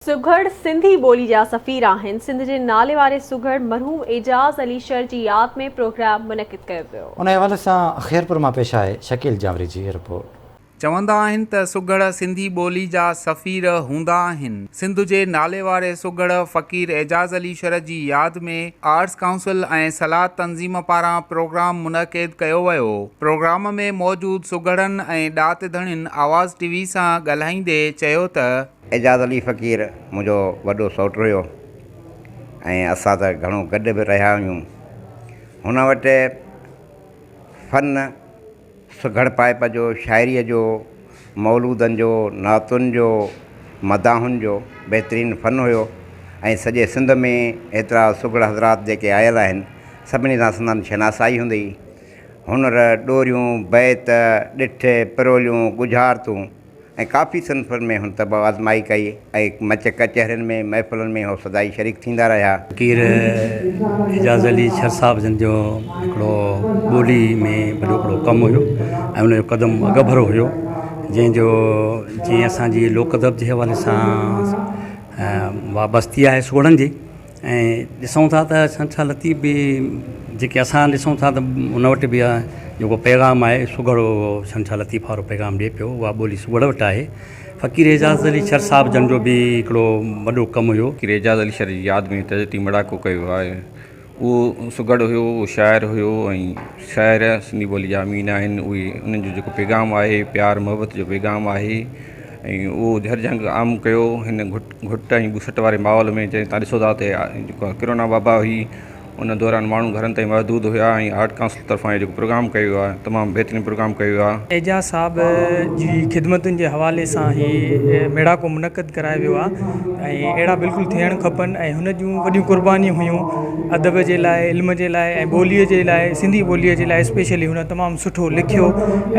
سگهڙ سنڌي ٻولي جا سفير آهن، سنڌ جي ناليواري سگهڙ مرحوم اعجاز علي شر جي ياد ۾ پروگرام منعقد ڪيو ويو. ان حوالي سان خيرپور مان پيش آهي شڪيل جانوري جي رپورٽ. چوندا آهن ته سگهڙ سنڌي ٻولي جا سفير هوندا آهن. سنڌ جي ناليواري سگهڙ فقير اعجاز علي شر جي ياد ۾ آرٽس ڪائونسل ۽ سلاد تنظيم پاران پروگرام منعقد ڪيو ويو. پروگرام ۾ موجود سگهڙن ۽ ڏات ڌڻين آواز ٽي وي سان ڳالهائيندي چيو ته. اعجاز علي فقير منهنجو وڏو سئوٽ هيو ۽ اسان ته گهڻو گڏ به رهيا آهيون. هن وٽ فن. سگهڙ پائپ جو، شاعريء جو، مولودن جو، نعتن جو، مداحن جو بهترين فن هيو ۽ سڄي سنڌ ۾ ايترا سگهڙ حضرات جيڪي آيل آهن، سڀني سان سندن شناسائي هوندي هئي. هنر، ڏوريون، بيت، ڏٺ، پروليون، ڳجهارتون. ۽ ڪافي صنفن ۾ هن طبع آزمائي ڪئي ۽ مچ ڪچهرين ۾ محفلن ۾ هو سدائين شريڪ ٿيندا رهيا. فقير اعجاز علي شر صاحب جن جو هڪڙو ٻولي ۾ وڏو هڪڙو ڪم هيو ۽ ان جو قدم اڳڀرو هيو جنهن جو جيئن اسان جي لوڪ ادب جي حوالي سان وابستي آهي سگهڙن جي ۽ ڏسون ٿا ته شهنشاهه لطيف به جيڪي اسان ڏسون ٿا ته ان وٽ به جيڪو پيغام آهي سگهڙ شهنشاهه لطيف وارو پيغام ڏئي پيو اها ٻولي سگهڙ وٽ آهي فقير اعجاز علي شر صاحب جن جو به هڪڙو وڏو ڪم هيو. فقير اعجاز علي شر جي ياد ۾ تعزيتي ميڙاڪو ڪيو آهي اهو سگهڙ هيو اهو شاعر هيو ۽ شاعر سنڌي ٻولي جا امين آهن اهي انهن جو جيڪو پيغام آهي پيار محبت جو پيغام آهي ۽ اهو هر جنگ عام ڪيو هن گهٽ گهٽ ۽ ٻوسٽ واري ماحول ۾ جڏهن تان ڏسو ٿا ته جيڪو ڪرونا وبا هئي ان دوران ماڻهو گهرن تائين محدود هيا ۽ آرٽ ڪائونسل طرفان اهو جيڪو پروگرام ڪيو ويو آهي تمام بهترين پروگرام ڪيو ويو آهي. اعجاز صاحب جي خدمتن جي حوالي سان هي ميڙاڪو منعقد ڪرايو ويو آهي ۽ اهڙا بلڪل ٿيڻ کپن ۽ هن جون وڏيون قربانيون هيون ادب جي لاء علم جي لاء ۽ ٻوليء جي لاء سنڌي ٻوليء جي لاء اسپيشلي هن تمام سٺو لکيو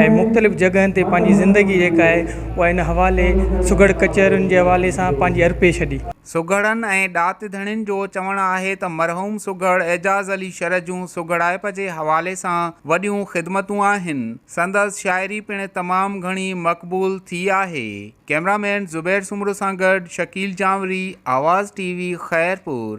۽ مختلف جڳهن تي پنهنجي زندگي جيڪا آهي اها ان حوالي سگهڙ ڪچهرين جي حوالي سان پنهنجي ارپي ڇڏي. سگهڙن ۽ ڏات ڌڻين جو چوڻ آهي ته مرحوم سگهڙ اعجاز علي شر جون سگهڙائپ جي حوالي سان وڏيون خدمتون آهن، سندس شاعري پڻ تمام گهڻي مقبول ٿي آهي. ڪئميرا مين زبير سومرو سان گڏ شڪيل جانوري، آواز ٽي وي، خيرپور.